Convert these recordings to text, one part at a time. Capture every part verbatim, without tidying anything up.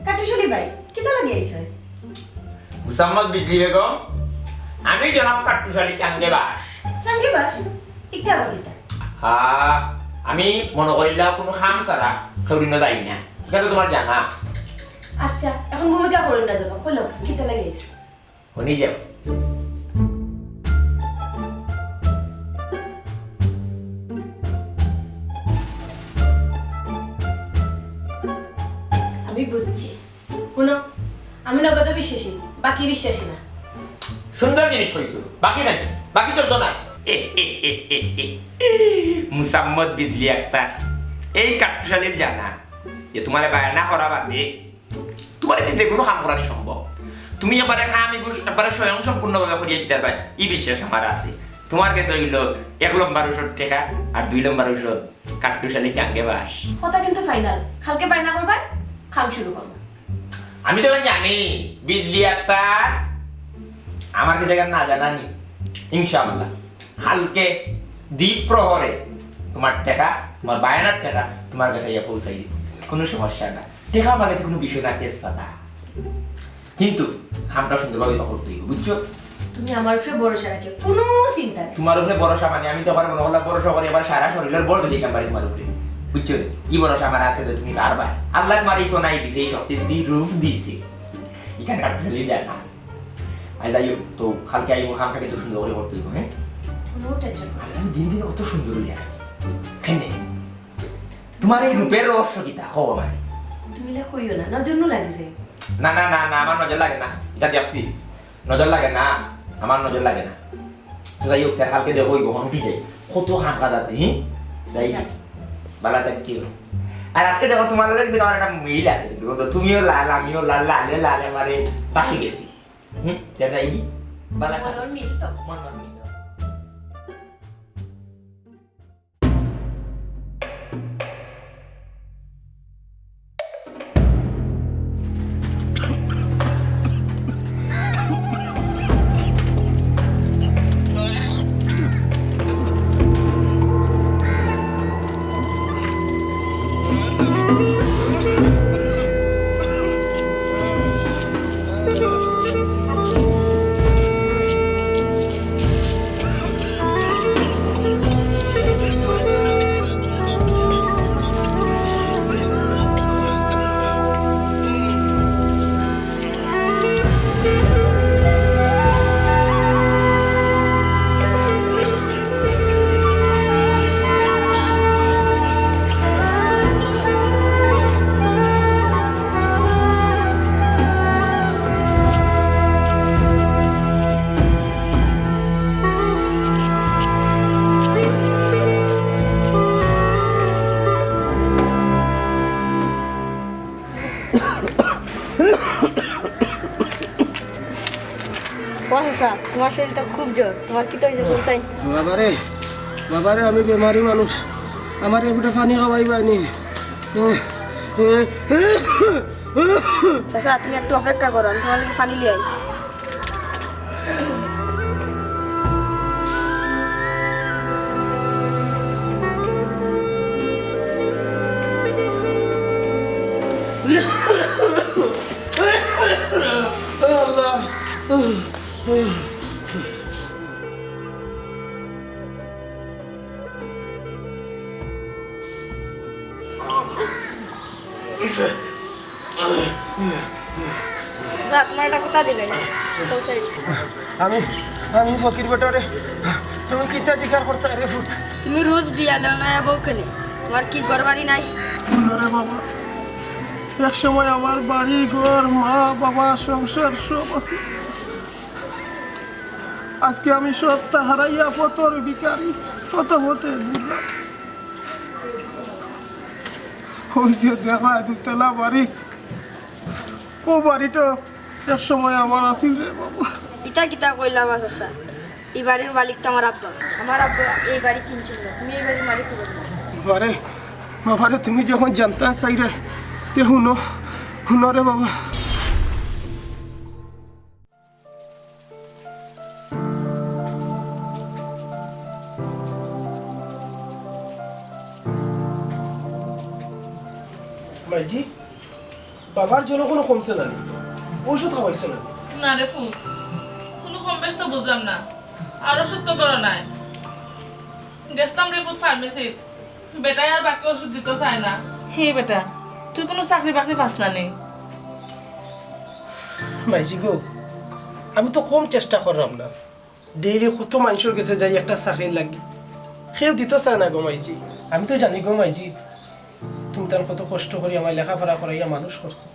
কাট্টুশালী ভাই, কিতা লাগি আইছো? মুসাম্মদ বিজলি বেগম, আমি জনাব কাট্টুশালী চাঙ্গে বাস। চাঙ্গে বাস? ইটা আবার কিতা? হ্যাঁ, আমি মনো করিলা কুনু কাম ছাড়া কেউরিনো যাই না। ইটা তো তুমার জানা। আচ্ছা, অখন ভূমিকা করইন না যেন। কইলাও, কিতা লাগি আইছো? হুনি যাও। আমি বুঝছি। হুনো, আমি নগদ বিশ্বাসী, বাকি বিশ্বাসী না। সুন্দর জিনিস কইছো, বাকি নাই, বাকি চলতো না। মুসাম্মদ বিজলি আক্তার, এই কাট্টুশালীর জানা যে তুমারে বায়না করা বাদে তুমারে দিয়া যেকুনু কাম করানি সম্ভব। তুমি একবারে কাম ইগু একবারে স্বয়ং সম্পূর্ণভাবে করিয়া দিতায় পারবায়, ই বিশ্বাস আমার আছে। তুমার গেছে অইলো এক লম্বর ঔষধ টেকা আর দুই লম্বর ঔষধ কাট্টুশালী চাঙ্গে বাস। কথা কিন্তু ফাইনাল, কালকে বায়না করবায়, কাম শুরু করমু। আমি তো জানি, বিজলি আক্তার, আমার গেছে না জানা নি, ইনশাআল্লাহ। কালকে দ্বীপ প্রহরে তুমার টেকা, তুমার বায়নার টেকা তুমার গেছে আইয়া পৌঁছাই দিমু, কুনু সমস্যা না। টেকা আমার গেছে কুনু বিষয় না, তেজপাতা। কিন্তু কামটা সুন্দরভাবে করতে অইবো, বুঝছো? তুমি আমার উপরে ভরসা রাখিও, কুনু চিন্তা নাই। তুমার উপরে ভরসা মানে আমি তো আবার মনো করলাম ভরসা করি, আবার সারা শরীরর বল দিলাইতাম পারি তুমার উপরে, বুঝছো? ই ভরসা আমার আছে যে তুমি পারবায়। আল্লায় তুমারে ইখান দিছে, ই শক্তি দিছে, ই রূপ দিছে, ইখান কাট্টুশালীর জানা। আই যাই হোক, তো কালকে আইমু, কামটা কিন্তু সুন্দর করি করতে অইবো, হ্যাঁ? কুনু টেনশন নাই। আর তুমি দিন দিন অত সুন্দর অইরায়। কেনে? তুমার ই রূপর রহস্য কিতা? কও আমারে। তুমি ইলা কইও না, নজর নু লাগি যায়। না, না, না, না, আমার নজর লাগে না। ইটা দেখছি। নজর লাগে না, আমার নজর লাগে না। তো যাই হোক, তে কালকে দেখা অইবো, অখন উঠি যাই। কত কাম কাজ আছে, হি? যাই। আচ্ছা। বালা থাকিও। আর আজকে দেখো, তুমার লগে কিন্তু আমার একটা মিল আছে, কিন্তু তো তুমিও লাল, আমিও লাল, লালে লালে আমারে বাসি গেছি। হুম, তে যাই কি? বালা থাক। মনর মিল তো। মনর মিল। ও চাচা, তুমার শরীরটা খুব জ্বর, তুমার কিতা অইছে কও চাই? বাবারে, বাবারে, আমি বেমারি মানুষ, আমারে এক ফুটা পানি খাওয়াইবায় নি। চাচা, তুমি একটু অপেক্ষা করো, আমি তুমার লাগি পানি লই আই। যা, তুমার একটা কথা দিলে। আমি, আমি ফকির বেটারে, তুমি কিতা জিকার করতায় রে পুত? তুমি রোজ বিয়ালে নয়া বউ কেনে? তুমার কি ঘর বাড়ি নাই? না রে বাবা, এক সময় আমার বাড়ি ঘর, মা বাবা, সংসার সব আছিল। আজকে আমি সবতা হারাইয়া পথর ভিখারি, পথ পথে ঘুরলাম। ওই যে দেখরায় দুতলা বাড়ি, অউ বাড়িটা এক সময় আমার আছিল রে বাবা। ইতা কিতা কইলা বা চাচা? ই বাড়ির মালিক তো আমার আব্বা। আমার আব্বা এই বাড়ি কিনছিল না, তুমি এই বাড়ির মালিক কিভাবে? বাবারে, বাবারে, তুমি যখন জানতায় চাইরায়, তে হুনো, হুনো রে বাবা। মাইজি, বাবার জ্বর কুনু কমছে না নি? ঔষধ খাওয়াইছো না নি? না রে পুত, কুনু কম বেশ তো বুঝলাম না। আর ঔষধ তো ঘরো নাই। গেছলাম রে পুত ফার্মেসিত, বেটায় আর বাক্কা ঔষধ দিতো চায় না। হে বেটা, তুই কুনু চাকরি বাকরি পাস না নি? মাইজি গো, আমি তো কম চেষ্টা করলাম না। ডেইলি কত মানষর গেছে যাই একটা চাকরির লাগি, কেউ দিতো চায় না গো মাইজি। আমি তো জানি গো মাইজি, তুমি তান কত কষ্ট করি আমায় লেখাপড়া করাইয়া মানুষ করছো,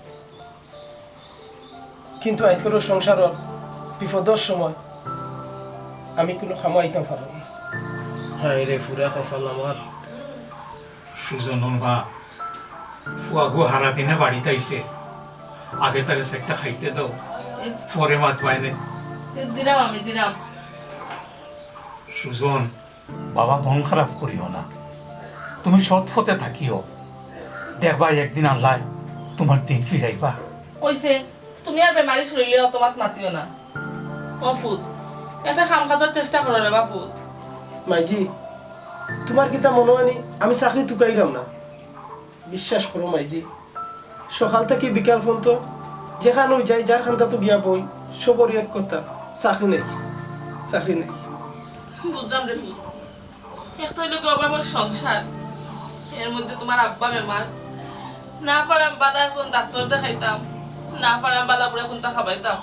কিন্তু আইজকার সংসারর বিপদর সময় আমি কুনু কামো আইতাম পারলাম না। হায় রে পুরা কপাল আমার। সুজনর মা, ফুয়াগু হারা দিনে বাড়িত আইছে, আগে তারে চাইরটা খাইতে দেও, পরে মাতবায়নে। দিরাম আমি, দিরাম। সুজন, বাবা, মন খারাপ করিও না, তুমি সৎ পথে থাকিও, দেখবায় একদিন আল্লায় তুমার দিন ফিরাইবা। অইছে, তুমি আর বেমারি শরীলে অত মাত মাতিও না। ও পুত, একটা কাম কাজর চেষ্টা করো রে বা পুত। মাইজি, তুমার কিতা মনো অয় নি আমি চাকরি তুকাইরাম না? বিশ্বাস করো মাইজি, সকাল থাকি বিকাল পর্যন্ত যেখানো যাই, যার কান্দাত গিয়া বই, সবরই এক কথা, চাকরি নাই, চাকরি নাই। বুঝলাম রে পুত, এক তো অইলো গো অভাবর সংসার, এর মধ্যে তুমার আব্বা বেমার, না পারলাম বালা একজন ডাক্তার দেখাইতাম, না পারলাম বালা বুড়া কুন্তা খাবাইতাম।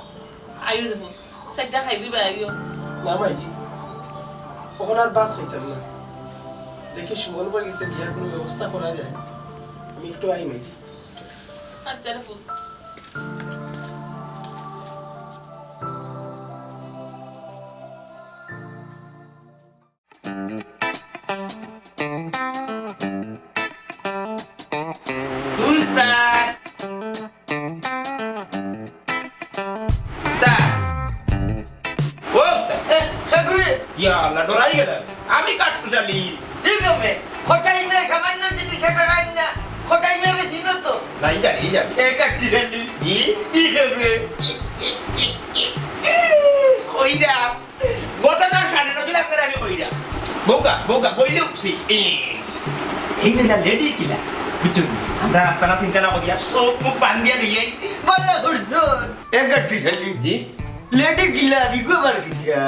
আইও রে পুত, চাইরটা খাইবি বা আইও। না মাইজি, অখন আর ভাত খাইতাম না। দেখি সুমন ভাইর গেছে গিয়া কুনু ব্যবস্থা করা যায়। আমি একটু আই মাইজি। আচ্ছা রে পুত। উস্তাদ! উস্তাদ! ও উস্তাদ! এ, কে ঘুরে? ইয়া আল্লাহ, ডরাই গেলাম। আমি কাঠপুশালি। ঠিক আছে, খটাই মে সামান্য জিনিস একটা রান্না। খটাই মে চিনো তো? নাই, জানি, জানি। এ, কাঠপুশালি। জি? কি খাবে? কইরা। ঘটনা সাড়ে নয় লাখ করে আমি কইরা। বউকা, বউকা, বইলে উঠছি। এ, এই যে না লেডি কিলা, বুঝছো নি? আমরা রাস্তা না চিন্তা না করিয়া, চোখ মুখ বান্ধিয়া লইয়া আইছি। বলো হুজুর। এক গাঠি খালি। জি? লেডি কিলা, রিকভার কিতা?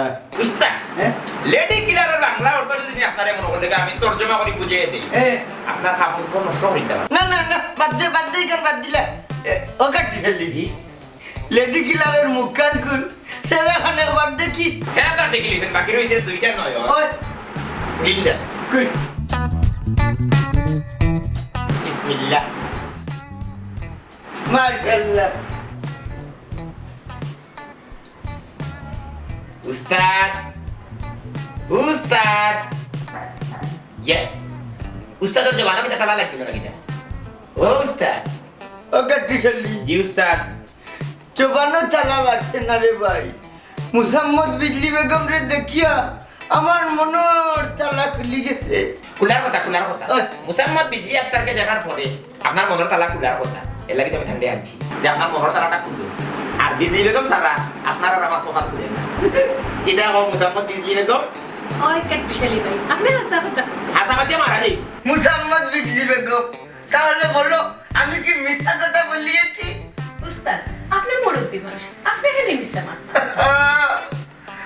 উস্তাদ, হ্যাঁ? লেডি কিলারের বাংলা অর্থ যদি আপনারে মনে করে দেখে, আমি তর্জমা করি বুঝিয়ে দেই। এ। আপনার কাপড় চোপড় নষ্ট করে দিতে পারে। না, না, না, বাদ দে, বাদ দে, কেন বাদ দিলা? এ, ও গাঠি খালি। জি? লেডি কিলারের মুখখান কুন? সেরা খানে বার দেখি। সেরা তার দেখি লিখেন, বাকি রয়েছে দুইটা নয়, ওই। ওই। তিনটা। কুন? বিসমিল্লাহ। মাশাআল্লাহ। উস্তাদ। উস্তাদ। ইয়ে। উস্তাদর জবানো কিতা তালা লাগবে না কিতা? ও উস্তাদ। ও গাঠি খালি। জি উস্তাদ। জবানো তালা লাগছে না রে ভাই। মুসাম্মদ বিজলি বেগমরে দেখিয়া আমার মনর তালা খুলি গেছে। খুলার কথা, খুলার কথা। ওই। মুসাম্মদ বিজলি আক্তারকে দেখার পরে আপনার মনর তালা খুলার কথা। এর লাগি তো আমি ঠান্ডায় আনছি যে আপনার মনর তালাটা খুলুক। আর বিজলি বেগম ছাড়া আপনার আর আমার কপাল খুলে না। ইটা হোক মুসাম্মদ বিজলি বেগম। ওই কাঠপুশালি ভাই, আপনে হাছা কথা কইছইন। হাছা মাতিয়া মারা যাই। মুসাম্মদ বিজলি বেগম, তাহলে বলো, আমি কি মিথ্যা কথা বলিয়েছি? উস্তাদ, আপনে মুরব্বি মানুষ, আপনে কেনে মিছা মাতরা?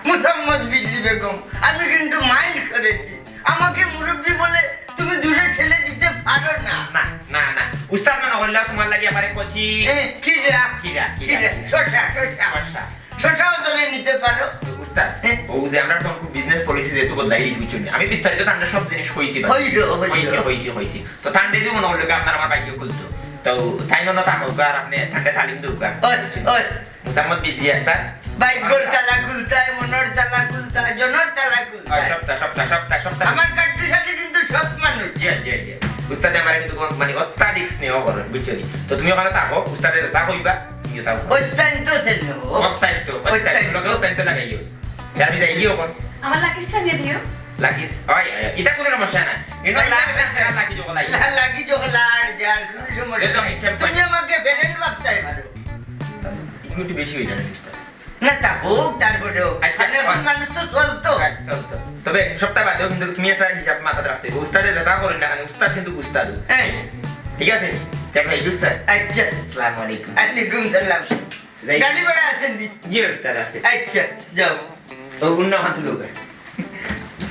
মুসাম্মদ বিজলি বেগম, আমি কিন্তু মাইন্ড করেছি। আমাকে মুরব্বি বলে তুমি দূরে ঠেলে দিতে পারো না। না, না, না। উস্তাদ মনে করলে তোমার লাগি আমারে কচি। এ, কিরা? কিরা, কিরা। কিরা? শসা, শসা। শসা। শসাও ধরে নিতে পারো। উস্তাদ, হ্যাঁ। ও যে আমরা তো খুব বিজনেস পলিসি যেহেতু বদলাই দিছি, বুঝছো নি? আমি বিস্তারিত তানরে সব জিনিস কইছি ভাই। কইছো, কইছো। কইছি, কইছি, কইছি। তো তানরে যদি মনে করলো কি আপনার আমার ভাগ্য খুলতো, তো তাই না, তা হোক, আর আপনি তানরে তালিম দেউক। ওই, ওই। মোসাম্মদ বিদ্যা একটা। ভাগ্যর তালা খুলতায়, মনর তালা খুলতায়, জনর তালা খুলতায়। ওই, সপ্তাহ, সপ্তাহ, সপ্তাহ, সপ্তাহ। আমার কাট্টুশালী কিন্তু সৎ মানুষ। জি, জি, জি। উস্তাদে আমার কিন্তু তোমার মানে অত্যাধিক স্নেহ করেন, বুঝছো নি? তো তুমি ওখানে থাকো, উস্তাদে তা কইবা, তুমিও তা কইবা। অত্যন্ত স্নেহ। অত্যন্ত, অত্যন্ত, অত্যন্ত। অত্যন্ত লাগাইও। আমি যাই গিয়ে ওখানে। আমার লাকিজটা নিয়ে দিও। লাকিজ, ওই, ওই, এটা কোনো সমস্যা না। এটা ওই, লাখ, ওই, লাখ, লাখ, লাকি যখন লাগে। লা-, লাকি যখন আর যার কোনো সমস্যা একদম নাই। ইচ্ছা তুমি আমাকে ফ্রেন্ড ভাবতায় পারো। একটু বেশি হয়ে যাবে, বুঝতে পারো। না, তা হোক, তারপরেও। আচ্ছা, মানে, এখন ওই। মানুষ তো চলতো। হ্যাঁ, চলতো। তবে সপ্তাহ বাদেও কিন্তু তুমি একটা হিসাব মাথাত রাখতে হবে। উস্তাদে যেটা করেন না কেন, উস্তাদ কিন্তু উস্তাদ। হ্যাঁ। ঠিক আছে? দেখা হইল উস্তাদ। আচ্ছা। আসসালামু আলাইকুম। ওয়ালাইকুম সালাম। যাই। গাড়ি ভাড়া আছেন নি? জি, উস্তাদ আছে। আচ্ছা, যাও। ও, উন্না হাত লোক।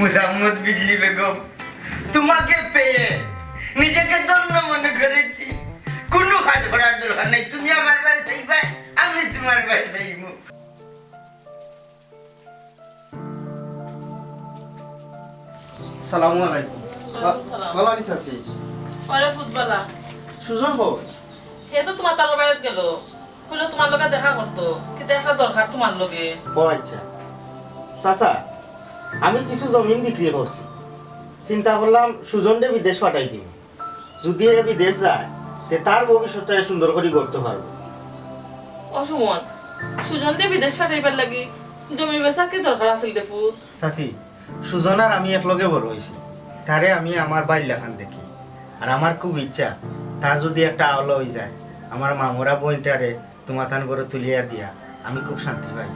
মুজাম্মদ বিজলি বেগম, তোমাকে পেয়ে নিজেকে ধন্য মনে করেছি। কোনো কাজ করার দরকার নেই, তুমি আমার বাড়ি যাইবায়, আমি তোমার বাড়ি যাইমু। সালামু আলাইকুম। ওয়ালাইকুম সালাম। ভালা আছইন চাচি? ওরে ফুটবলা। সুজন কই? হে তো তোমার তালর বাড়িত গেল। কইলো তোমার লগে দেখা করতো। কিতা একটা দরকার তোমার লগে। ও আচ্ছা। চাচা, আমি কিছু জমিন বিক্রি করছি। চিন্তা করলাম সুজনরে বিদেশ পাঠাই দিমু। যদি এ বিদেশ যায়, তে তার ভবিষ্যৎটা সুন্দর করি গড়তে পারবো। ও সুমন, সুজনরে বিদেশ পাঠাইবার লাগি জমি বেচার কি দরকার আছিল রে ফুত? চাচি, সুজন আর আমি একলগে বড় অইছি। তারে আমি আমার ভাইর লাখান দেখি। আর আমার খুব ইচ্ছা, তার যদি একটা আওলা অই যায়, আমার মামুরা বইনটারে তোমাতান ঘরো তুলিয়া দিয়া আমি খুব শান্তি পাই।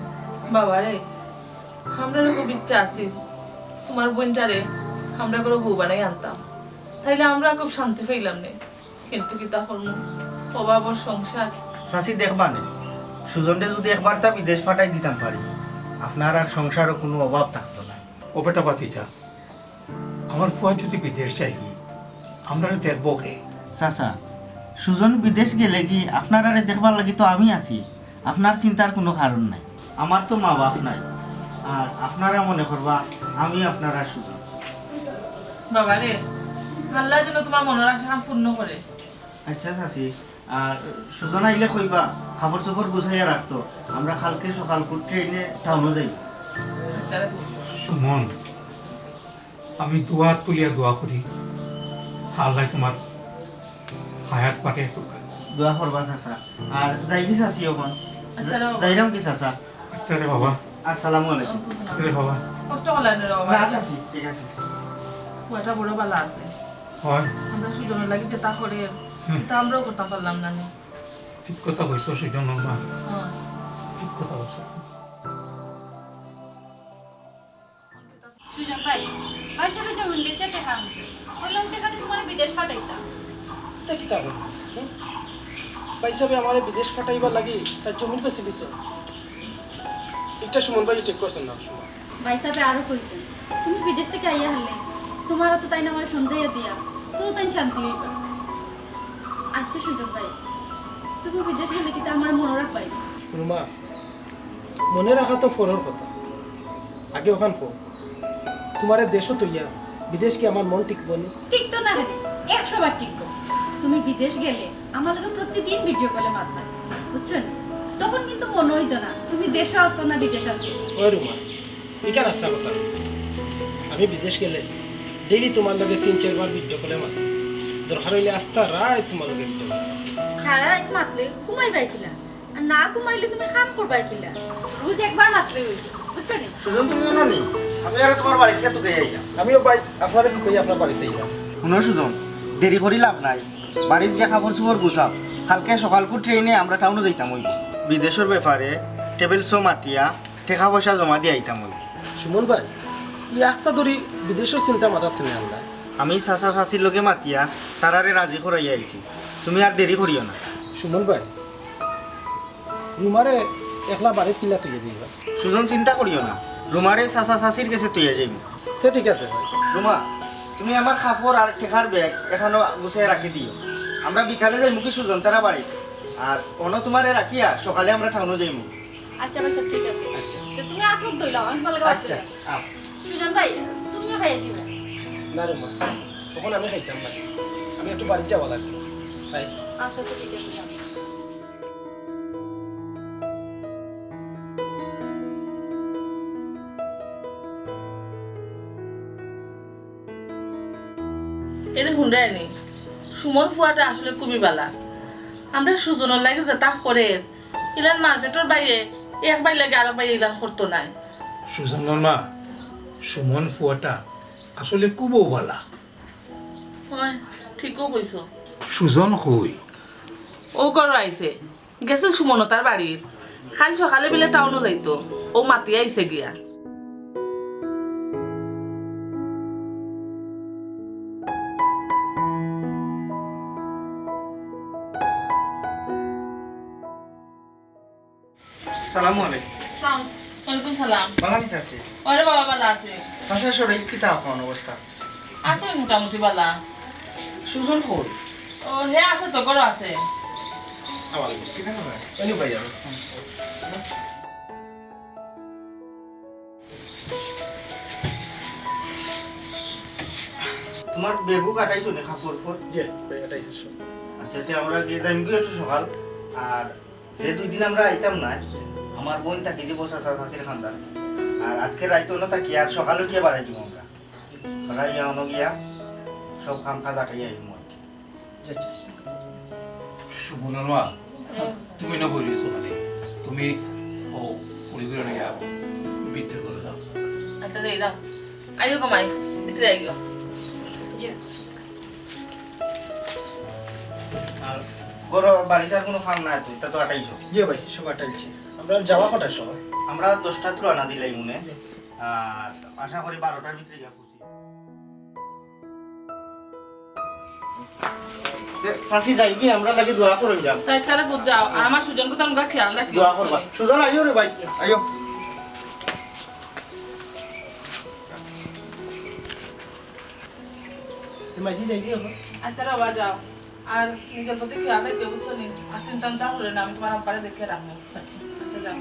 বাবা রে, আমরারও খুব ইচ্ছা আছিল তোমার বইনটারে আমরা ঘরো বউ বানাই আনতাম, তাইলে আমরা খুব শান্তি পাইলাম নে। কিন্তু কিতা করমু, অভাবর সংসার। চাচি দেখবা নে, সুজনরে যদি একবারতা বিদেশ পাঠাই দিতাম পারি, আপনার আর সংসারও কোনো অভাব থাকতো না। ও বেটা ভাতিজা, আমার ফুয়া যদি বিদেশ যায়গি, আমরারে দেখবো কে? চাচা, সুজন বিদেশ গেলেগি আপনারারে দেখবার লাগি তো আমি আছি, আপনার চিন্তার কোনো কারণ নাই। আমার তো মা বাপ নাই, আর আপনারা মনে করবা আমি আপনারার সুজন। বাবা রে, আল্লাহ যেন তোমার মনের আশা পূর্ণ করে। আচ্ছা চাচি, আর সুজন আইলে কইবা, কাপড় চোপড় গুছাইয়া রাখতো, আমরা কালকে সকালকুর ট্রেনে টাউনো যাইমু। আচ্ছা রে ফুত। সুমন, আমি দুই আত তুলিয়া দোয়া করি, আল্লায় তোমার হায়াত বাড়াইয়া দেউক। দোয়া করবা চাচা। আর যাইগি চাচি অখন? আচ্ছা রে বাবা। যাইরাম কি চাচা? আচ্ছা রে বাবা। আসসালামু আলাইকুম। আচ্ছা রে বাবা। কষ্ট করলাম রে বাবা। না চাচি, ঠিক আছে। ফুয়াটা বড় ভালা আছে। হয়। আমরা সুজনর লাগি যেতা করি, হুম। ইতা আমরাও করতাম পারলাম না নে। ঠিক কথা কইছো সুজন মা। হ্যাঁ। ঠিক কথা কইছো। সুজন ভাই, ভাই সাহেব জমিন বেচে টেকা আনছে। কইলাম টেকা দিয়া তোমারে বিদেশ পাঠাইতাম। ইতা কিতা কইলা? হুম? ভাই সাহেব আমারে বিদেশ পাঠাইবার লাগি তার জমিন বেচি দিছো। ইটা সুমন ভাই ঠিক করছইন না, সুমন। ভাই সাহেব আরো কইছইন, তুমি বিদেশ থাকি আইয়া হারলে, তোমার তো তাইন আমারে সমঝাইয়া দিয়া, তো তাইন শান্তি অইবা। আচ্ছা সুজন ভাই, তুমি বিদেশ গেলে কিতা আমারে মনো রাখবায়? রুমা, মনে রাখা তো পরর কথা, আগে অখান কও, তোমারে দেশো থইয়া বিদেশ কি আমার মন টিকবো নি? টিকতো না কেনে? একশো বার টিকবো। তুমি বিদেশ গেলে আমার লগে প্রতিদিন ভিডিও কলে মাতবা, বুঝছো নি? তখন কিন্তু মনো অইতো না তুমি দেশো আছো না বিদেশ আছো। ওই রুমা, ইখান হাছা কথা কইছো। আমি বিদেশ গেলে ডেইলি তোমার লগে তিন চাইরবার ভিডিও কলে মাতি। দরকার অইলে আস্তা রাইত তোমার লগে ভিডিও কলে মাতি। সারা রাইত মাতলে ঘুমাইবায় কিলা? আর না ঘুমাইলে তুমি কাম করবায় কিলা? রোজ একবার মাতলে অইবো, বুঝছো নি? সুজন, তুমি অনো নি? আমি আরো তোমার বাড়িত তুকাইয়া আইলাম। আমিও ভাই আপনারে তুকাইয়া আপনার বাড়িত আইলাম। হুনো সুজন, দেরি করি লাভ নাই, বাড়িত গিয়া কাপড় চোপড় গুছাও, কালকে সকালকু ট্রেনে আমরা টাউনো যাইতাম অইবো। বিদেশর ব্যাপারে ট্রাভেলসো মাতিয়া টেকা পয়সা জমা দিয়া আইতাম অইবো। সুমন ভাই, ই আখতা ধরি বিদেশর চিন্তা মাথাত কেনে আনলা? আমি চাচা চাচির লগে মাতিয়া তারারে রাজি করাইয়া আইছি, তুমি আর দেরি করিও না। সুমন ভাই, রুমারে একলা বাড়িত কিলা থইয়া যাইবা? সুজন, চিন্তা করিও না, রুমারে চাচা চাচির গেছে থইয়া যাইমু। তে ঠিক আছে ভাই। রুমা, তুমি আমার কাপড় আর টেকার ব্যাগ এখানো গুছাইয়া রাখি দিও, আমরা বিকালে যাইমু কি সুজন তারা বাড়িত, আর অনো তোমারে রাখিয়া সকালে আমরা টাউনো যাইমু। আচ্ছা ভাই সাহেব, ঠিক আছে। আচ্ছা। তো তুমি হাত মুখ ধুইলাম, আমি ভালো করে আচ্ছা, আও। সুজন ভাই, তুমিও খাইয়া যাইবে। না রে মা, অখন আমি খাইতাম না, আমি একটু বাড়িত যাওয়া লাগবো। তাই আচ্ছা, তো ঠিক আছে, যাও। এরে হুনরায়নি, সুমন ফুয়াটা আসলে খুবই বালা। আমরা সুজনর লাগি যেতা করের, ইলান মারফেটর বাইয়ে এক বাইর লাগি আরক বাইয়ে ইলান করতো নায়। সুজনর মা, সুমন ফুয়াটা আসলে খুবউ বালা। অয়, ঠিকউ কইছো। সুজন কই? অউ ঘরো আইছে। গেছিল সুমনতার বাড়িত। কাইল সকালে বিলে টাউনো যাইতো। অউ মাতিয়া আইছে গিয়া। সালামু আলাইকুম। সালাম। ওয়ালাইকুম সালাম। বালা নি চাচি? ওরে বাবা, বালা আছে। চাচার শরীর কিতা অখন অবস্থা? আছে মোটামুটি বালা। সুজন কই? ও, হে আছে তো, ঘরো আছে। আসসালামু আলাইকুম। কিতা খবর? এই নে ভাই, আমি। তুমার ব্যাগও কাটাইছো নি, কাপড় ফোর? জি, ব্যাগ কাটাইছে সব। আচ্ছা, তে আমরা গিয়া যাইমু গি একটু সকাল। আর যে দুই দিন আমরা আইতাম না, আমার বইন থাকি যে বসা চাচির খান্দান। আর আজকে রাইত অনো থাকি, আর সকালে উঠিয়া বাড়াই দিমু আমরা। বাড়াই অনো গিয়া সব কাম কাজ আটাই আইমু আর কি। জি, জি। সুমনর মা, তুমি না বলিছো মানে, তুমি ও পরিবার নিয়ে ভিতরে করে যাও। আচ্ছা, যাই যাও। আইও গো মাই, ভিতরে আইও। জি। আর ঘরো বাড়িত আর কোনো কাম নাই তো, ইতা তো আটাইছো? জি ভাই, সব আটাইছি। আমরা যাওয়া কটার সময়? আমরা দশটাত রওনা দিলাই মনে। জি। আর আশা করি বারোটার ভিতরে গিয়া পৌঁছি। এ, চাচি যাই কি, আমরা লাগি দোয়া করইন যাও। তাই তারা বুঝ যাও, আর আমার সুজনকে তো আমরা খেয়াল রাখি। দোয়া করবা। সুজন, আইও রে ভাই, আইও। তুমি মাঝে যাই কি এখন? আচ্ছা রে বাবা, যাও। আর নিজর প্রতি খেয়াল রাখিও, বুঝছো নি? আর চিন্তা চিন্তা করো না, আমি তুমার আব্বারে দেখে রাখমু। আচ্ছা, যাও।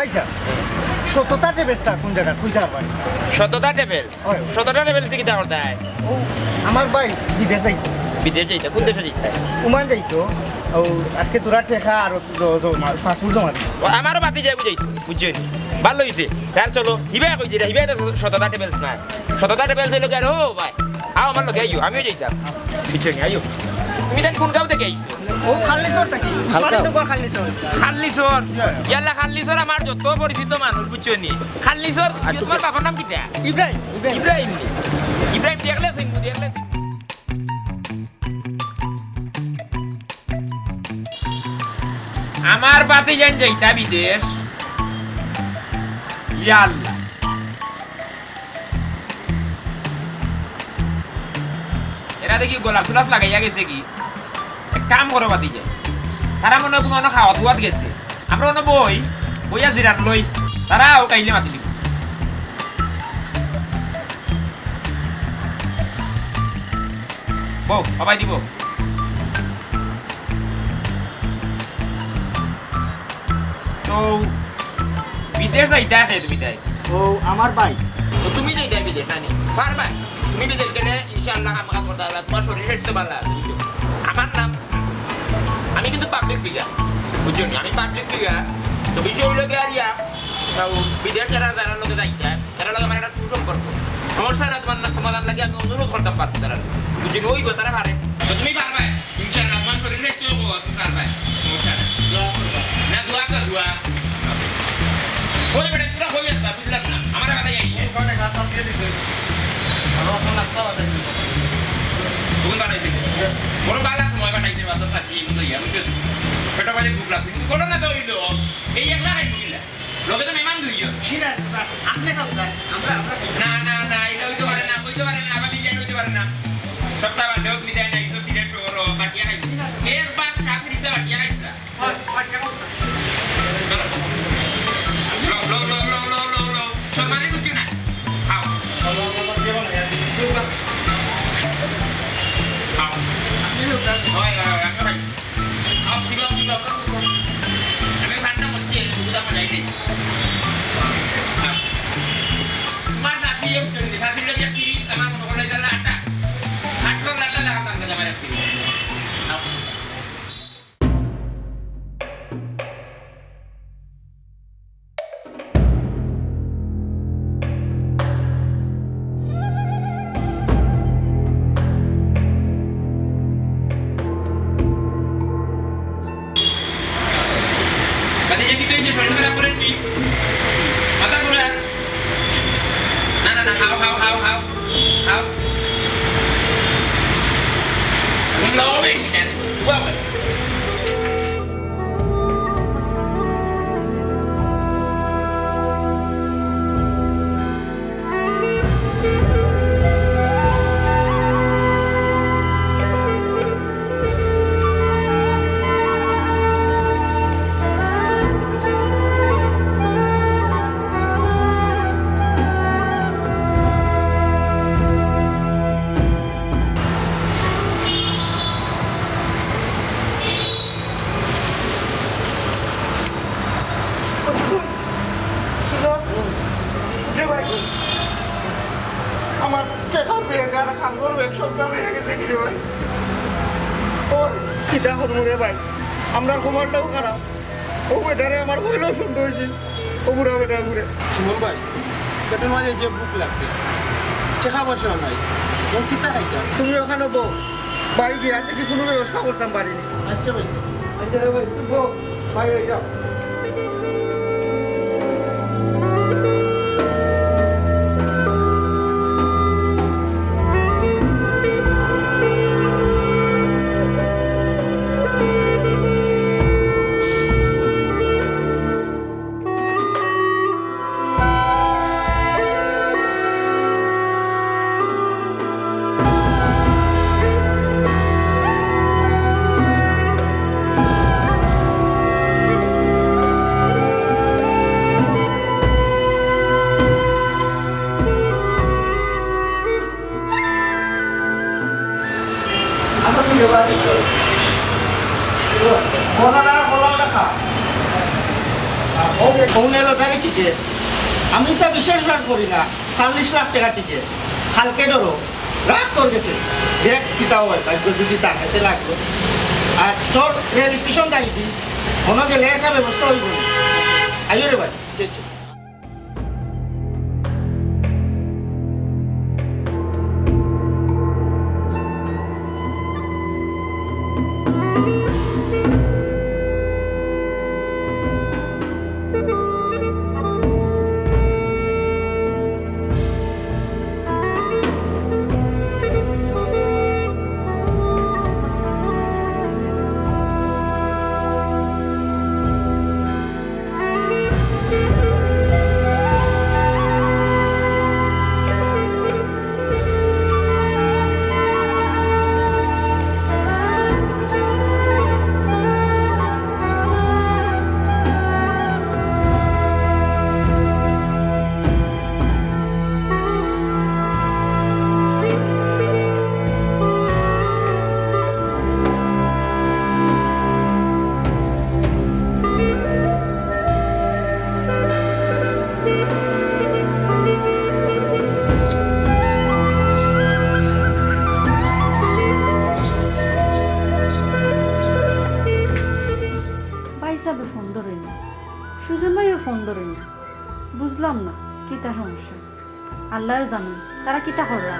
ভাইসাব, সততা ট্রাভেলসটা কোন জাগাত? কইতা পারবা নি? সততা ট্রাভেলস? অয়। সততা ট্রাভেলস কিতা করতায়? ও, আমার ভাই বিদেশ যাইতো। বিদেশ যাইতো? কোন দেশো যাইতো? ওমান যাইতো। ও, আজকে থুড়া টেকা আর জ-, জমা, পাসপোর্ট জমা দিতো। ও, আমারও বাতি যাইবো যাইতো, বুঝছো নি? ভালা অইছে। তার চলো, হিবায় কইছে, হিবায় তো সততা ট্রাভেলস নায়। সততা ট্রাভেলস অইলো গিয়া, ও ভাই, আও আমার লগে আইও, আমিও যাইতাম। বুঝছো নি? আইও। তুমি তাইন কোন গাঁও থাকি আইছো? ও খাল্লিচর থাকি। উসমানী নগর খাল্লিচর। খাল্লিচর? ইয়া, ইয়া। ইয়াল্লা খাল্লিচর আমার যত পরিচিত মানুষ, বুঝছো নি? খাল্লিচর, আর ইয়ে, তুমার বাবার নাম কিতা? ইব্রাহিম, ইব্রাহিম। ইব্রাহিম নি? ইব্রাহিম দেখলে চিনমু, দেখলে চিনমু। আমার বাতিজাইন যাইতা বিদেশ। ইয়াল্লা। এরা দেখি গোলাপ সুলাস লাগাইয়া গেছে কি? এক কাম করো বাতিজাইন। তারা মনে অয় কুনু খাওয়াত-দাওয়াত গেছে। আমরা অনো বই, বইয়া জিরাত লই। তারা আউক, আইলে মাতিলিমু। বউ, হবাই দিব। তো, বিদেশ যাইতা কে তুমি তাই? ও, আমার ভাই। তো তুমি যাইতায় বিদেশ, নানি? পারবায়? তুমি বিদেশ গেলে ইনশাআল্লাহ কাম-কাজ করতা পারবায়, তুমার শরীর স্বাস্থ্য ভালা আছে, বুঝছো? আমার নাম, আমি কিন্তু পাবলিক ফিগার, বুঝছো নি? আমি পাবলিক ফিগার। তো বিষয় অইলো গিয়া আর ইয়া, তো বিদেশ যারা, যারার লগে যাইতায়, এরার লগে আমার একটা সুসম্পর্ক। সমস্যা নাই, তুমার না, তুমার লাগি আমি অনুরোধ করতাম পারতাম তারার। বুঝছো নি? অইবো, তারা পারে। তো তুমি পারবায়, ইনশাআল্লাহ, তুমার শরীর একটু অইবো, তুমি পারবায়। সমস্যা নাই। দোয়া করবা। না, দোয়া করবো। ছেড়ে দিছে। আর অখন নাস্তা বানাইছে। দোকান বানাইছে। বড় বালা সময় বানাইছে, বাজার খাচ্ছি, এগুলো ইয়া, বুঝছো? পেটে পাইলে ভুক লাগছে। কিন্তু ঘটনা তো হইলো, এই একলা খাইবো কিলা? লগে তো মেহমান দুইজন। ঠিক আছে, স্যার। আপনি খাও, স্যার। আমরা, আমরা খাই। না, না, না, এটা হইতে পারে না, হইতে পারে না, আবার নিজে হইতে পারে না। সপ্তাহ বাদে হোক, বিদায় নাই, তো সিলেট শহর, বাটিয়া খাইবো। ঠিক আছে। একবার সাথে দিতে বাটিয়া খাইছিলা। লো, লো, লো। সম্মানে বুঝছো না? খাও। খাও। হয়, হয়, হয়, আমি খাই। খাও, দিবা, দিবা। আমি ঠান্ডা মরছি, এই দুধ আমার যাইতে। খাও। তোমার নাতি এ উঠে গেছে, শাশুড়ি লাগে ফিরি, আমার মনে করলে এটা লাটা। আটটা লাটা লাগা তার কাছে আমার ফিরি। খাও। মানে, এমনি তো এই যে শরীর খারাপ করেননি, মাথা ঘোরা। না, না, না, খাও, খাও, খাও, খাও, খাও। ঘুম দাও, হবে, ঠিক আছে। ঘুমাও। আমার টেকার ব্যাগ আর খাঙ্গর ব্যাগ সবটা লইয়া গেছে কি রে ভাই? ও, কিতা করমু রে ভাই? আমরার খবরটাও খারাপ। ও বেটারে আমার কইলেও সন্দেহ অইছিল। ও বুড়া বেটা ঘুরে। সুমন ভাই, পেটের মাঝে যে ভুক লাগছে, টেকা পয়সা নাই, ও কিতা খাইতাম? তুমি ওখানে বও, ভাই গিয়া দেখি কোনো ব্যবস্থা করতাম পারিনি। আচ্ছা ভাই, আচ্ছা রে ভাই, তুই বও, ভাই হয়ে যাও। ফোন এলো, তাই টিকিট। আমি তো বিশ্বাস আর করি না, চল্লিশ লাখ টাকা টিকিট। কালকে ধরো, রাগ তোর গেছে। দেখ, কিতা হয়, ভাগ্য যদি তাকাইতে লাগলো। আর চল, রেল স্টেশন যাই দি, কোনো গেলে একটা ব্যবস্থা হইব না। আইও রে ভাই। ভাইসাবে ফোন ধরইন না, সুজন ভাইও ফোন ধরইন না। বুঝলাম না কিতা সমস্যা, আল্লায়ও জানইন তারা কিতা কররা।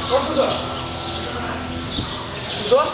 কত তো? কত?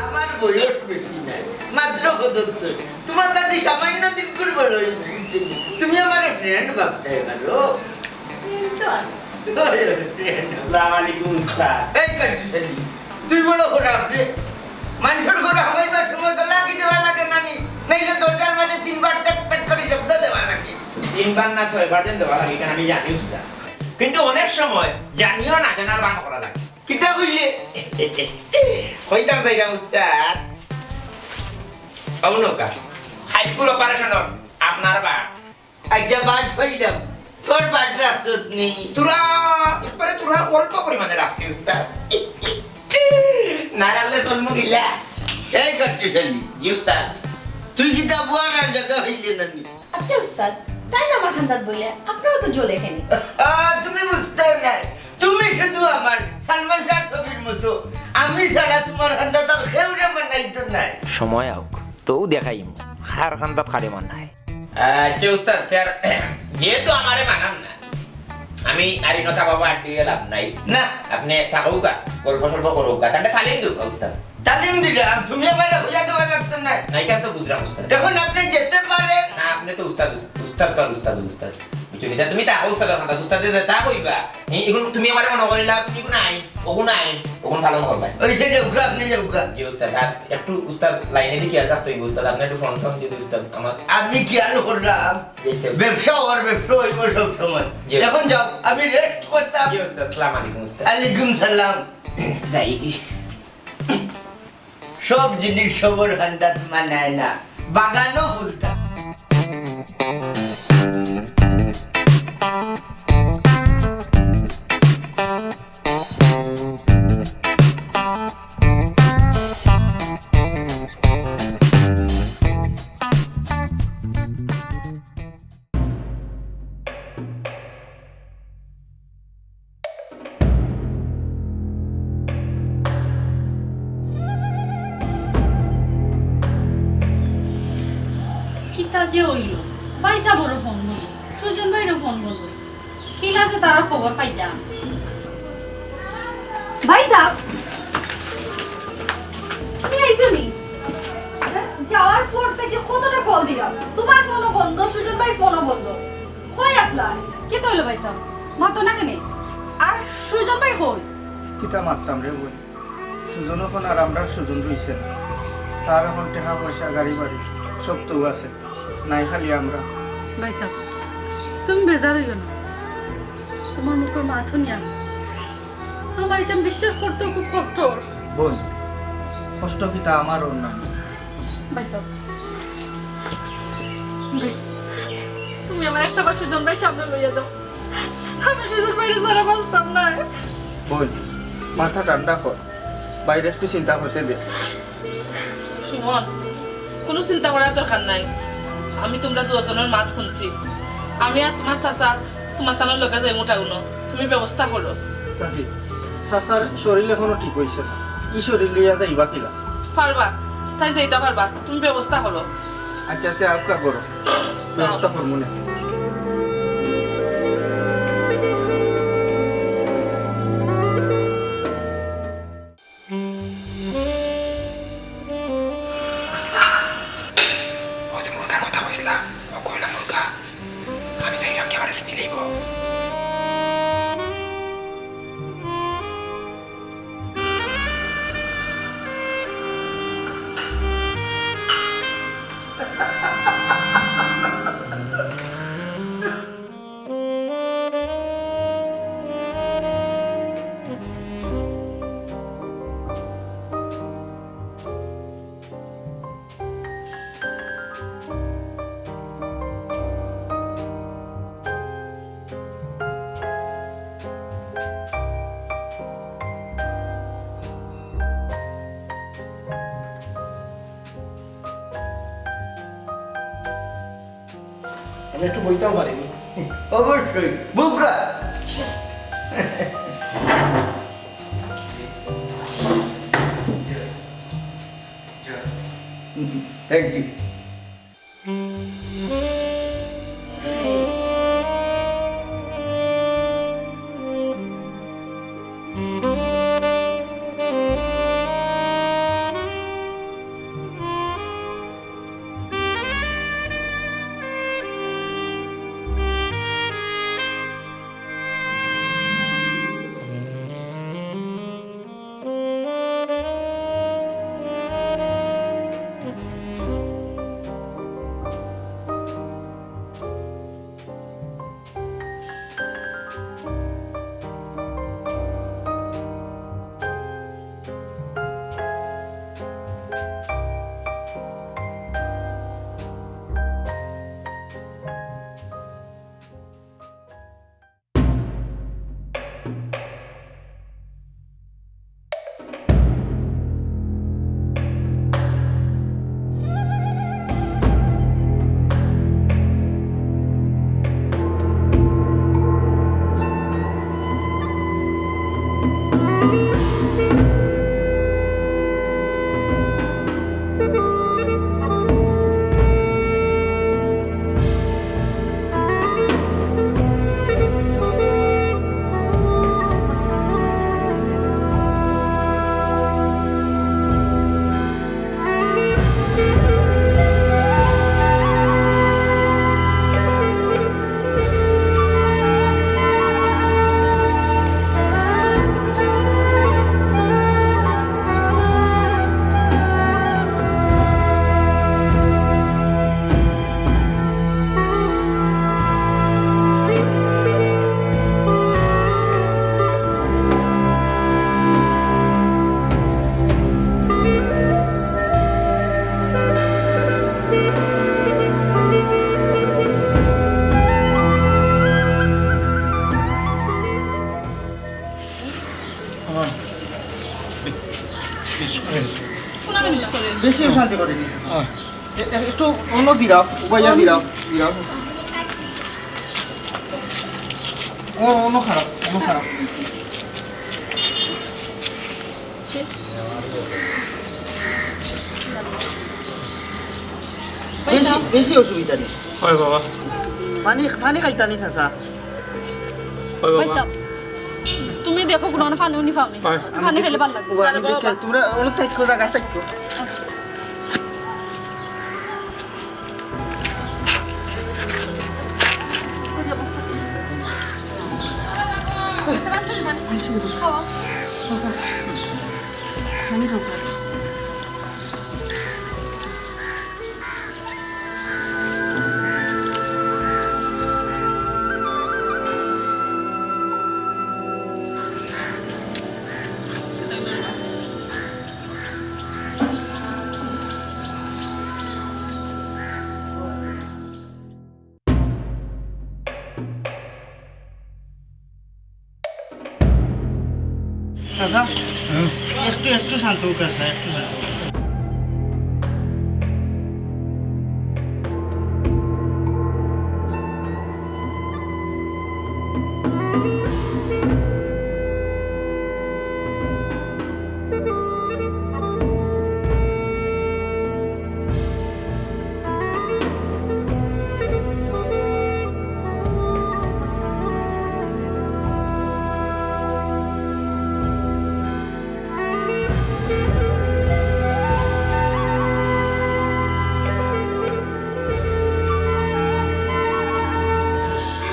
আমার বয়স বেশি নাই, মাত্র পঁচাত্তর। তোমার কাছে সামান্য দিন করে বড় হইব, বুঝছো নি? তুমি আমার ফ্রেন্ড ভাবতে পারো। ফ্রেন্ড তো আমি। ওই, ওই, ফ্রেন্ড। আসসালামু আলাইকুম উস্তাদ। এই কাট্টুশালী, তুই বড় খারাপ রে। মানুষের ঘরে হামাইবার সময় তো লাকি দেওয়া লাগে না নি? নাইলে দরজার মাঝে তিনবার টাক টাক করে শব্দ দেওয়া লাগে। তিনবার না ছয়বার যেন দেওয়া লাগে, কেন আমি জানি উস্তাদ। কিন্তু অনেক সময় জানিও না জানার বান করা লাগে। কিতা কইলে? কইতাম চাইরাম উস্তাদ। পাবো নৌকা। হাইপুর অপারেশন আপনার বা। আচ্ছা, বাদ পাইলাম। তোর বাদ রাখছত নি? তোরা, একবারে তোরা অল্প পরিমাণে রাখছি উস্তাদ। না রাখলে চলমু গিলা। এই কাট্টুশালী। জি উস্তাদ। তুই কিতা বুয়ার আর জায়গা হইলে না নি? আচ্ছা উস্তাদ, তাই না আমার খান্দাত বইলে, আপনারও তো জ্বলে কেন? আহ, তুমি বুঝতে নাই। তুমি শুধু আমার সালমান শাহ ছবির মতো। আমি ছাড়া তোমার খান্দাত আর কেউরে মানাইতো নাই। সময় আউক, তো দেখাইমু, কার খান্দাত কারে মানায়। আচ্ছা উস্তাদ, তে আর যেহেতু আমারে মানার না, আমি আর ইনো থাকবার আড্ডি লাভ নাই। না। আপনে থাকউক্কা, গল্প সল্প করউক্কা, তানরে তালিম দেউক্কা উস্তাদ। তালিম দিলাম, তুমি আমারে কইয়া দেওয়া লাগতো না। না, ইটা তো বুঝলাম উস্তাদ। এখন আপনে যেতে পারেন। না, আপনে তো উস্তাদ, উস্তাদ তো আর উস্তাদ, উস্তাদ। বুঝছো নি? তা তুমি থাকো উস্তাদর খান্দাত, উস্তাদে যেতা কইবা। হি, এখন তুমি আমারে মনো করিলা, তুমি কোন আইন, ওগুন আইন, ওগুন পালন করবা। ওই যে যাউক্কা, আপনে যাউক্কা। জি উস্তাদ, আর একটু উস্তাদ লাইনে দি খেয়াল রাখতে হইব উস্তাদ, আপনে একটু ফোন টোন যদি উস্তাদ আমার আমি খেয়াল করলাম, জি উস্তাদ। ব্যবসা ওর ব্যবসা হইব সব সময়। জি। এখন যাও, আমি রেস্ট করতাম। জি উস্তাদ, আসসালামু আলাইকুম উস্তাদ। আলাইকুম সালাম। যাই। সব জিনিস সবর খান্দাত মানায় না, বাগানও ফুলতা। কিতা যে অইলো, ভাইসাবরও ফোন বন্ধ, সুজন ভাইরও ফোন বন্ধ। কিলা যে তারা খবর পাইতা। ভাইসাব, তুমি আইছো নি? যাওয়ার পর থাকি কতটা কল দিলাম, তোমার ফোনও বন্ধ, সুজন ভাইর ফোনও বন্ধ। কই আছলা? কিতা অইলো ভাইসাব? মাতো না কেনে? আর সুজন ভাই কই? কিতা মাততাম রে বইন? সুজন অখন আর আমরার সুজন রইছে না। তার অখন টেকা পয়সা, গাড়ি বাড়ি সব তো আছে, নাই খালি আমরা। ভাইসাব, তুমি বেজার অইও না, তোমার মুখর মাত হুনিয়া আমার ইখান বিশ্বাস করতেও খুব কষ্ট অর। বইন, কষ্ট কিতা আমার অর না? ভাইসাব, ভাইসাব, তুমি আমারে একটা বার সুজন ভাইর সামনে লইয়া যাও। আমি সুজন ভাইরে ছাড়া বাঁচতাম না। বইন, মাথা ঠান্ডা কর, ভাইরে একটু চিন্তা করতে দে। সুমন, কুনু চিন্তা করার দরকার নাই। আমি তুমরা দুইওজনর মাত হুনছি। আমি আর তুমার চাচা তুমার তানর লগে যাইমু টাউনো। তুমি ব্যবস্থা করো। চাচি, চাচার শরীর অখনো ঠিক অইছে না। ই শরীর লইয়া যাইবা কিলা? পারবা, তাইন যাইতা পারবা। তুমি ব্যবস্থা করো। আচ্ছা, তে আউক্কা করো, ব্যবস্থা করমু নে। উস্তাদ, অউ যে মুরগার কথা কইছলাম, অউ কইলা মুরগা। আমি যাইরাম, কে আমারে চিনি লাইবো। একটু বইতাম পারিনি। অবশ্যই, বুকা। Thank you. বেশি অশান্তি করে দিছে। এ-, এ-, একটু অন্য জিরাও, উবাইয়া জিরাও, জিরাও। ও, অন্য খারাপ, অন্য খারাপ। বেশি, বেশি অসুবিধা নেই। হয় বাবা। পানি, পানি খাইতা নি, চাচা? হয় বাবা। ভাই সাহেব, তুমি দেখো, কোনো পানি উনি পাওনি। হয়। পানি খাইলে ভালো লাগবে। ও, আমি দেখি, তোমরা অনেক থাকো, জায়গা থাকো। চাচা, হুম? একটু, একটু শান্ত হোক, চাচা, একটু শান্ত হোক।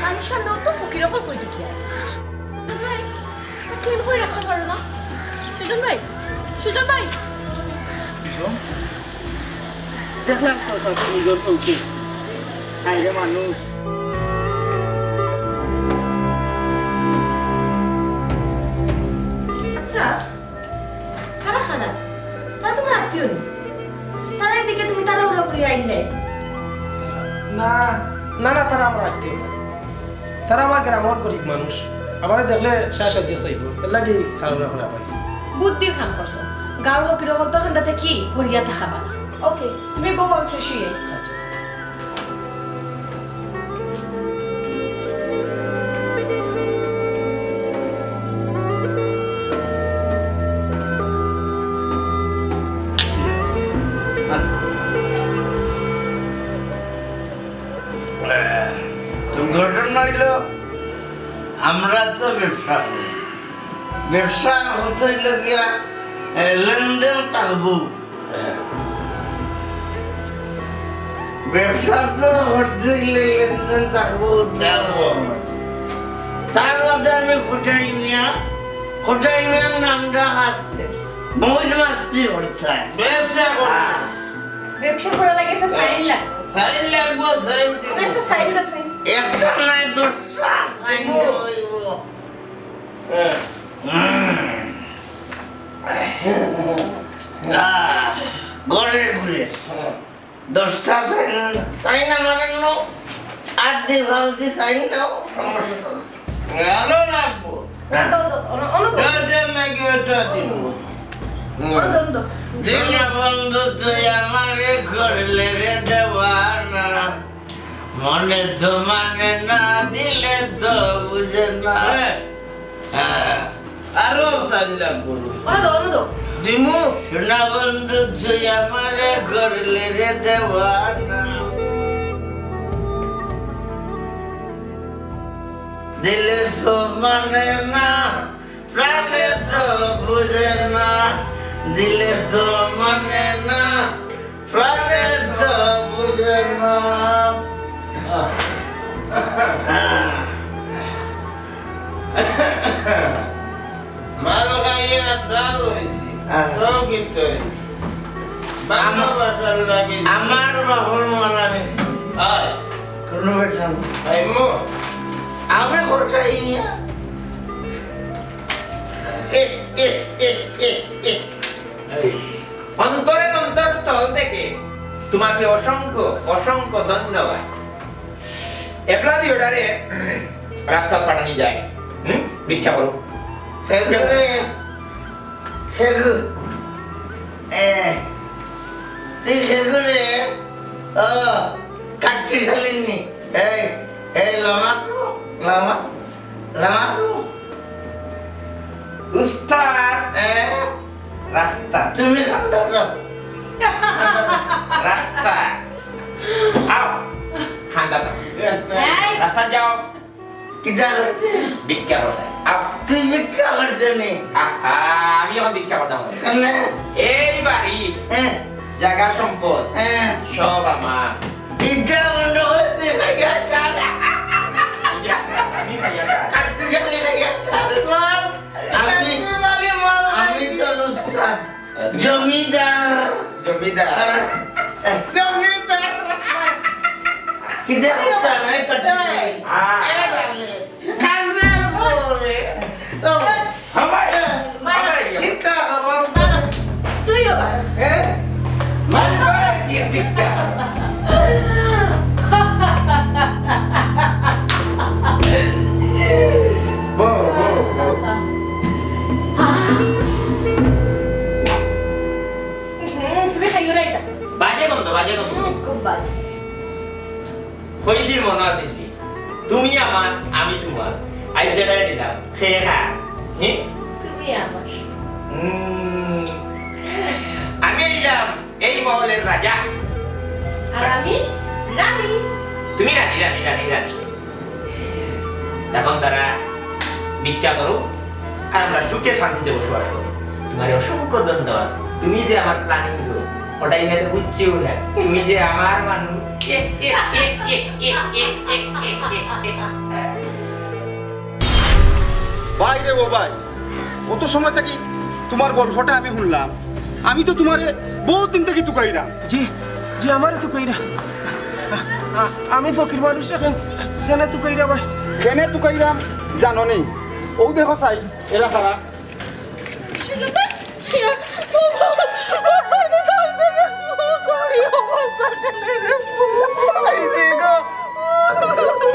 মানুষের নতুন ফকির অকল কই দেখিয়ার। ক্লিন করে রাখতে পারো না? সুজন ভাই, সুজন ভাই। দেখলাম তো সব নিজের চোখে। হায় রে মানুষ। আচ্ছা, তারা খারাপ। তারা তোমার আত্মীয় নি। তারা এদিকে তুমি তাড়াহুড়া করিয়া আইলে। না, না, না, তারা আমার আত্মীয় না। তারা আমার গ্রামর গরিব মানুষ। আমারে দেখলে সাহায্য চাইবো। এর লাগি তাড়াহুড়া করা পাইছি। বুদ্ধির কাম করছো। গাঁওর ফকির অকল তো ঠান্ডাতে কি করিয়া থাকা বালা। ওকে, তুমি বও, আমি ফ্রেশ হইয়া। আচ্ছা। আমরা তো ব্যবসা করি, ব্যবসা করতে অইলে গিয়া, এ, লেনদেন থাকবো। ব্যবসা তো করতে অইলে লেনদেন থাকবো। থাকবো। তার মধ্যে আমি কোটাই মিয়া, কোটাই মিয়ার নামটা আছে, মৌজ মাস্তি করছে। ব্যবসা করি। ব্যবসা করা লাগে একটা সাইন লাগবো। সাইন লাগবো, সাইন দিব। একটা সাইন দাও, সাইন। একটা নাই, দশটা সাইন দিব। হ্যাঁ। হুম। আহ, ঘরে ঘুরে। হ্যাঁ। দশটা সাইন, সাইন আমার নাও। আর দি ফালতি সাইন নাও। ভালো লাগবো। দাও, দাও, অন-, অন-, দাও, দাও, লাগি ওটা দিব। অন-, দাও, দাও। দিল বন্ধু তুই আমারে করলে রে দেওয়ানা। মনে তো মানে না, দিলে তো বুঝে না। হ্যাঁ। হ্যাঁ। আরো সাইন লাগবো। অন-, দাও, অন-, দাও। দিমু। সোনা বন্ধু তুই আমারে করলে রে দেওয়ানা। দিলে তো মানে না, প্রাণে তো বুঝে না, দিলে তো মানে না, প্রাণে তো বুঝে না। মাল খাইয়া ডাল হইছি, আহ। তো কি তো হইছে? বাংলা আমার, ভাষার লাগে। আমার বাপর মাল আমি খাইছি। হয়। কোনো বেটা না। খাইমু? আমি কোথায় নিয়া? এ, এ, এ, এ, এ। এই। অন্তরের অন্তঃস্থল থেকে তোমাকে অসংখ্য, অসংখ্য ধন্যবাদ। এবলা দি ওটারে রাস্তাত পাঠানি যায়। হুম? ভিক্ষা করো। হেগু রে, হেগু। এ, তুই হেগু রে। ও, কাট্টি খালিনি। এই, এই, লামাত, লামাত, লামাত। উস্তাদ। এ? রাস্তা। তুমি খান্দা যাও। রাস্তা। আও। খান্দা যাও। এই। রাস্তা যাও। কিতা করতে? ভিক্ষা করতে। আও। তুই ভিক্ষা করতে নি? আহা, আমি এখন ভিক্ষা করতাম। কেনে? এই বাড়ি, হ্যাঁ। জাগা সম্পদ, হ্যাঁ। সব আমার। ভিক্ষা বন্ধ করতে খাইয়া টাকা। আমি খাইয়া টাকা। কাটতে গেলে খাইয়া টাকা। আমি, আমি তো উস্তাদ। জমিদার। জমিদার। জমিদার। কিতা করতাম, এই কাটতে? এই, আহ। এই বাবা। কান্দে বলে। ও, হামাই, হামাই। কিতা করো? তুইও কর। হ্যাঁ? মানবর কি দিকটা? বউ, বউ, বউ। হুম, তুমি খাইও না এটা। বাজে গন্ধ, বাজে গন্ধ। হুম, খুব বাজে। কইছিল মনো আছিল নি? তুমি আমার, আমি তোমার। আইজ দেখাই দিলাম। খে খা। হি? তুমি আমার। হুম। আমি অইলাম এই মহলের রাজা। আর আমি রানী। তুমি রানী, রানী, রানী, রানী। এখন তারা ভিক্ষা করো, আর আমরা সুখে শান্তিতে বসবাস করি। তোমারে অসংখ্য ধন্যবাদ। তুমি যে আমার planning গো, ওটাই না তো বুঝছিও না। তুমি যে আমার মানুষ। ভাই রে ও ভাই, অত সময় থাকি তোমার গল্পটা আমি হুনলাম। আমি তো তোমারে বউত দিন থাকি তুকাইরাম। জি, জি, আমারে তুকাইরা। আ-, আ-, আমি ফকির মানুষ, কেনে তুকাইরা ভাই? কেনে তুকাইরাম জানো নি? অউ দেখো চাই, এরা কারা। ভাইজি গো,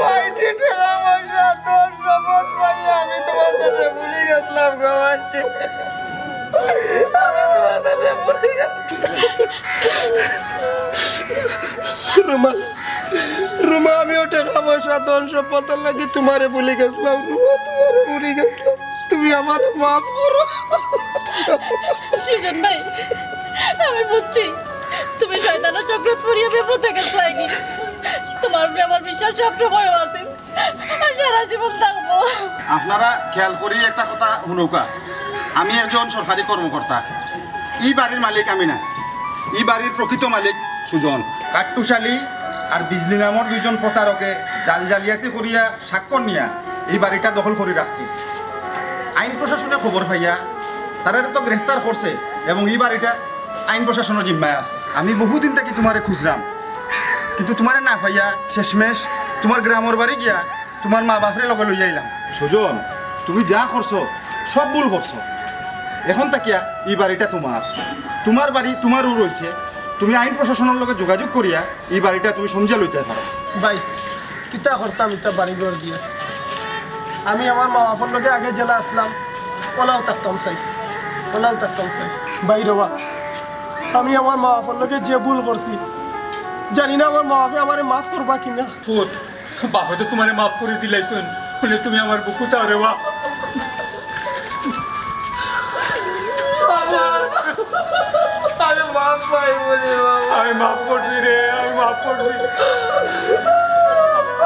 ভাইজি, টেকা পয়সা, ধন সম্পদ পাইয়া আমি তোমার সাথে ভুলি গেছিলাম গো ভাইজি। আমি তোমার সাথে ভুলি গেছিলাম। রুমা, রুমা, আমিও টেকা পয়সা, ধন সম্পদর লাগি তোমারে ভুলি গেছিলাম। রুমা, তোমারে ভুলি গেছিলাম। তুমি আমারে মাফ করো। সুজন ভাই, আমি বুঝছি, তুমি শয়তানের চক্রত পড়িয়া বিপদে গেছলায় গি। তোমার উপরে আমার বিশ্বাস সবসময়ও আছে, আর সারা জীবন থাকবো। আপনারা খেয়াল করি একটা কথা হুনউক্কা, আমি একজন সরকারি কর্মকর্তা। ই বাড়ির মালিক আমি না, ই বাড়ির প্রকৃত মালিক সুজন। কাট্টুশ আলী আর বিজলি নামর দুইজন প্রতারকে জাল জালিয়াতি করিয়া স্বাক্ষর নিয়া ই বাড়িটা দখল করি রাখছিল। আইন প্রশাসনে খবর পাইয়া তারারে তো গ্রেফতার করছে এবং ই বাড়িটা আইন প্রশাসনর জিম্মায় আছে। আমি বহুদিন থাকি তুমারে খুঁজরাম, কিন্তু তুমারে না পাইয়া শেষমেশ তুমার গ্রামর বাড়ি গিয়া তুমার মা বাপরে লগে লইয়া আইলাম। সুজন, তুমি যা করছো, সব ভুল করছো। এখন থাকিয়া ই বাড়িটা তুমার, তুমার বাড়ি তুমারউ রইছে। তুমি আইন প্রশাসনর লগে যোগাযোগ করিয়া ই বাড়িটা তুমি সমঝিয়া লইতায় পারো। ভাই, কিতা করতাম ইতা বাড়ি ঘর দিয়া? আমি আমার মা বাপর লগে আগে যেলা আছলাম, অলাউ থাকতাম চাই, অলাউ থাকতাম চাই। ভাই রে বা, আমি আমার মা বাপর লগে যে ভুল করছি, জানি না আমার মা বাপে আমারে মাফ করবা কিনা। পুত, বাপে তো তুমারে মাফ করি দিলাইছইন, বলে তুমি আমার বুকুত আও রে বা। বাবা, আমি মাফ পাইমু রে বাবা। আমি মাফ করছি রে, আমি মাফ করছি।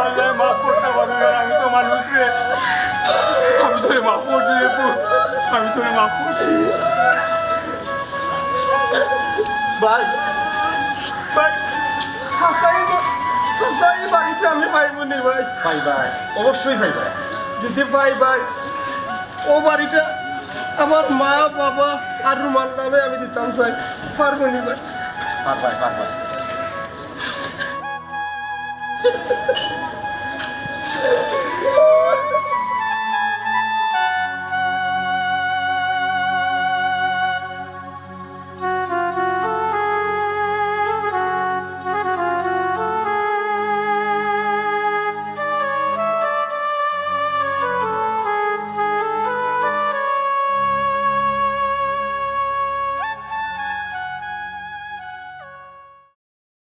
আল্লায় মাফ করতা পারইন না, আমি তো মানুষ রে। আমি তোরে মাফ করছি রে পুত, আমি তোরে মাফ করছি। ভাই, ভাই, হাছাই, হাছাই বাড়িটা আমি পাইমু নি ভাই। পাইবায়, অবশ্যই পাইবায়। যদি পাই ভাই, অউ বাড়িটা আমার মা, বাবা আর রুমার নামে আমি দিতাম চাই। পারমু নি ভাই? পারবায়, পারবায়।